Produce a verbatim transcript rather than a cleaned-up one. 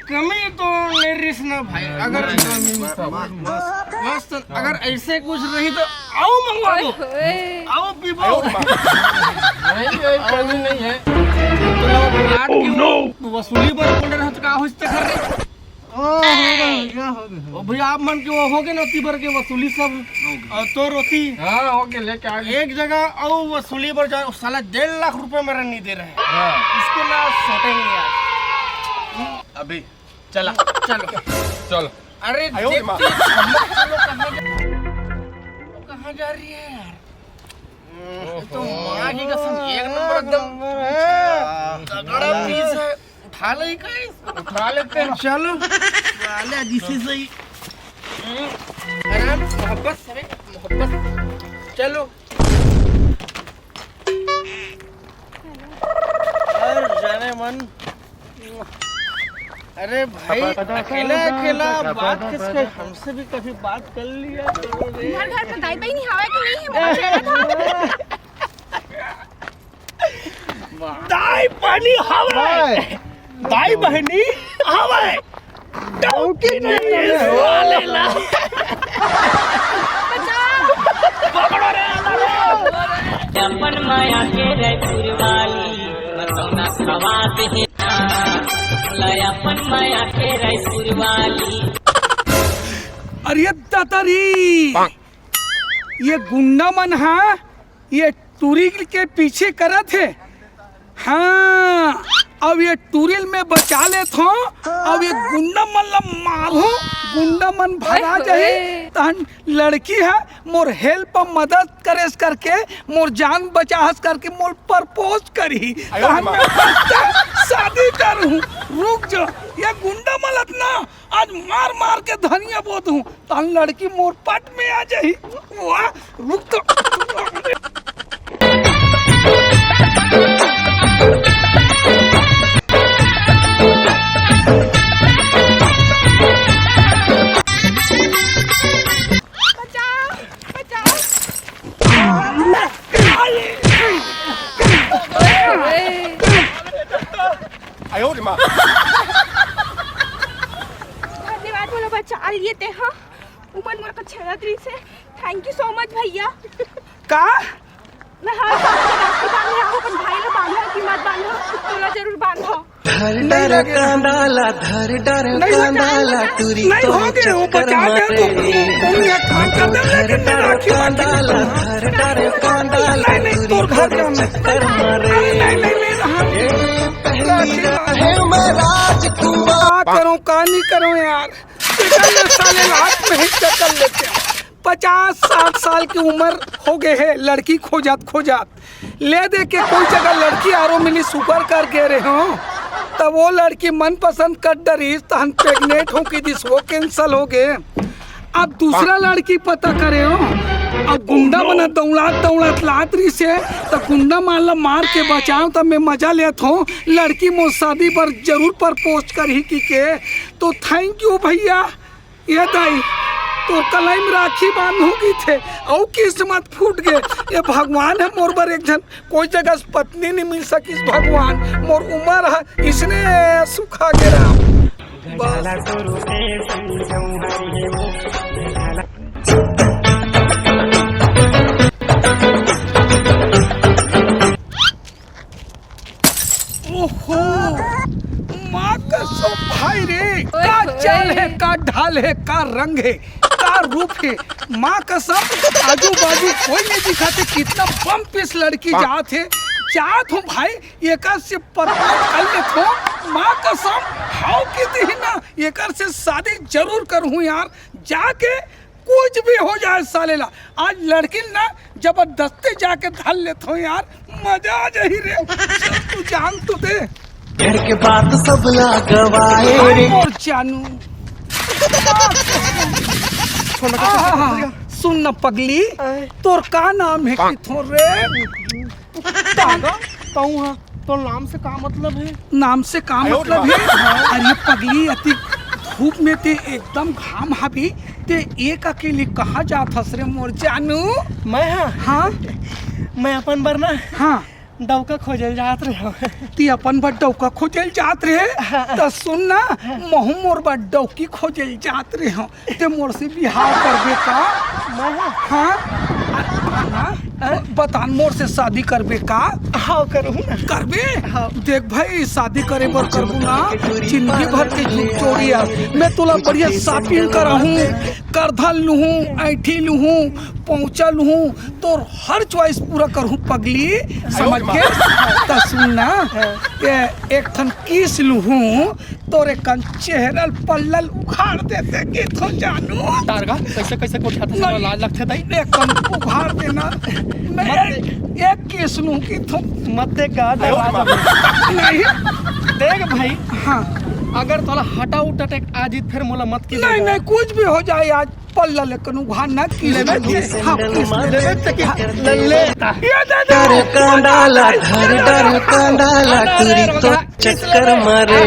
कमी तो नहीं रिस ना भाई। अगर नहीं, नहीं, नहीं, नहीं, बस, अगर ऐसे कुछ रही तो आओ मंगवा दो। ओए। आओ पीबो। नहीं, नहीं, कमी नहीं है। तो रात की वो वसूली पर बोल रहे हो तो का होइस तेखर रे? ओ, हो गया, हो गया, हो गया। ओ भैया, आप मन के वो हो गए ना, तीबर के वसूली सब। और तो रोती। हाँ, हो गया, लेके आ गए। एक जगह और वसूली पर जाओ, साला डेढ़ लाख रुपए मेरा नहीं दे रहे हैं। हाँ। इसको ना सोटेंगे यार। अभी चला। चलो। चलो। अरे, आयो रे माँ। देखते हैं, हम लोग कहाँ जा, कहाँ जा रही है यार? ये तो माँ की कसम, एक नंबर एकदम तगड़ा पीस है। उठा ले का इसको? उठा लेते हैं। चलो। साले जिसे सही। आराम, मोहब्बत से, मोहब्बत। चलो। और जाने मन। अरे भाई, अकेला अकेला बात किसके? हमसे भी कभी बात कर लिया करो रे। तुम्हारे घर में दाई बहनी हवा कि नहीं है? मुझे छेड़ा था। दाई बहनी हवा। दाई बहनी हवा। डौकी नहीं है, साले ला। बचाओ। पकड़ो रे, अपन माया के रायपुर वाली, मसौना सवाद है। अपन माया के रायपुर वाली। अरे दादा रे, ये गुंडा मन हा, ये टूरी के पीछे करत हे। हाँ, अब ये टूरी ल मैं बचा लेत हूँ। अब ये गुंडा मन ला मारहूँ, गुंडा मन भगा जाही। तहन लड़की है मोर हेल्प, मदद करेस करके, मोर जान बचाहस करके मोर प्रपोज करही। तहन मैं शादी करहूँ। रुक जा, ये गुंडा मन ल ना आज मार मार के धनिया बोत हूँ, तहन लड़की मोर पट में आ जाही। वाह, रुक तो। बचाओ, बचाओ। आयो रे माँ। धन्यवाद बोलो, बचा लिए ते, हाँ। उमन मोर को छेड़त रहिस हे। Thank you so much भैया। का? मैं हर साल के राखी बांधे आऊँ, अपन भाई ला बांधो कि मत बांधो, तोला जरूर बांधो। धर नहीं डर लगे। कांदा ला, धर डर नहीं लगे। कांदा ला, टूरी नहीं तो होगे, वो चक्कर बचा दे मारे। तो, तुम ये काम कर दे, धर लेकिन मैं डर राखी बांध कांदा ला, धर डर कांदा ला, नहीं, नहीं, टूरी तोर घर तो जाना। चक्कर मारे। नहीं, नहीं, नहीं, हाँ। ए, पहली रात है मैं राजकुमार। का करो, का नहीं करो यार। निकल ले साले, लात में ही चकल लेते हैं। पचास साठ साल की उम्र हो गए है, लड़की खोजात खोजात ले दे के कोई जगह लड़की आरो मिली, सुकर कर गे रहे हो, तब वो लड़की मनपसंद कर डरिस, तहन प्रेग्नेंट हो की दिस, वो कैंसिल हो गए। अब दूसरा लड़की पता करे हो, अब गुंडा मन दौड़ात दौड़ात लात रहिस हे, त गुंडा मन ला मार के बचाओ, तब मैं मजा लेत हो। लड़की मोर शादी पर जरूर प्रपोज करही की के, तो thank you भैया। ये दाई, तोर कलाई में राखी बांधहूं कहिथे, अउ किस्मत फूट गे। ये भगवान हे मोर बर एक झन, कोई जगह से पत्नी नहीं मिल सकिस भगवान, मोर उमर हे इसने सुखा गे राम। बस। ओहो, माँ कसम भाई रे, ओए का होए। चाल हे, का ढाल हे, का रंग हे, का रूप हे। माँ कसम, आजू बाजू कोई नहीं दिखाते, कितना बम पीस लड़की जात हे, जात हूँ भाई, एकर से प्रपोज कर लेत हूँ। माँ कसम, हाव की दिही ना, एकर से शादी जरूर करहूँ यार, जाके कुछ भी हो जाए साले ला, आज लड़की ना जबरदस्ती जाके धर लेत हो यार, मजा आ जाही रे। चल तू जान तो दे। घर के बात सब ला गवाए रे। मोर जानू। छोड़ ना, आहा, छोड़ ना। सुन न पगली, आए। तोर का नाम हे आए। किथों रे? ताऊ, ताऊ हाँ, तोर नाम से का मतलब हे? नाम से का आयो मतलब रे हे? अरे पगली, अति धूप में ते एकदम घाम हाबी, ते एक अकेली कहाँ जात हस रे मोर जानू? मैं हाँ? हाँ? मैं अपन बर ना हाँ। डौका खोजल जात रहे हो। ती अपन बर डौका खोजल जात रहे? त सुन ना, महू मोर बर डौकी खोजल जात रहे हो। ते मोर से बिहाव करबे का? मैं? हाँ? हाँ? बता, मोर से शादी करबे का? हाँ, करूँ ना। करबे? हाँ। देख भाई, शादी करे बर करबू ना, जिंदगी भर के झूठ चोरी है। मैं तोला बढ़िया shopping कराहूँ, करधन लुहूँ, ऐठी लुहूँ, पहुँचा लुहूँ, तोर हर choice पूरा करहूँ पगली, समझ के? त सुन ना, ये एक ठन kiss लुहूँ, तोरे कन चेहरा ल पल्ला ल उखाड़ देते कथों जानू। तारगा, कैसे, कैसे गोठियाथे, साला लाज लगथे दाई। एक कन उखाड़ देना। मैं मत एक, एक kiss लुहूँ कथों। मत दे गा, डरा दे। नहीं। देख भाई, हाँ। अगर तोला heart attack आ जीत, फिर मोला मत की नहीं, देगा। नहीं, कुछ भी हो जाए आज, पल्ला ल एक कन उखाड़ ना, kiss ले, ले। हाँ, kiss ले। ले, ले, ले। ये दे दे। डर कांडाला, धर डर कांडाला, टुरी तो चक्कर मारे।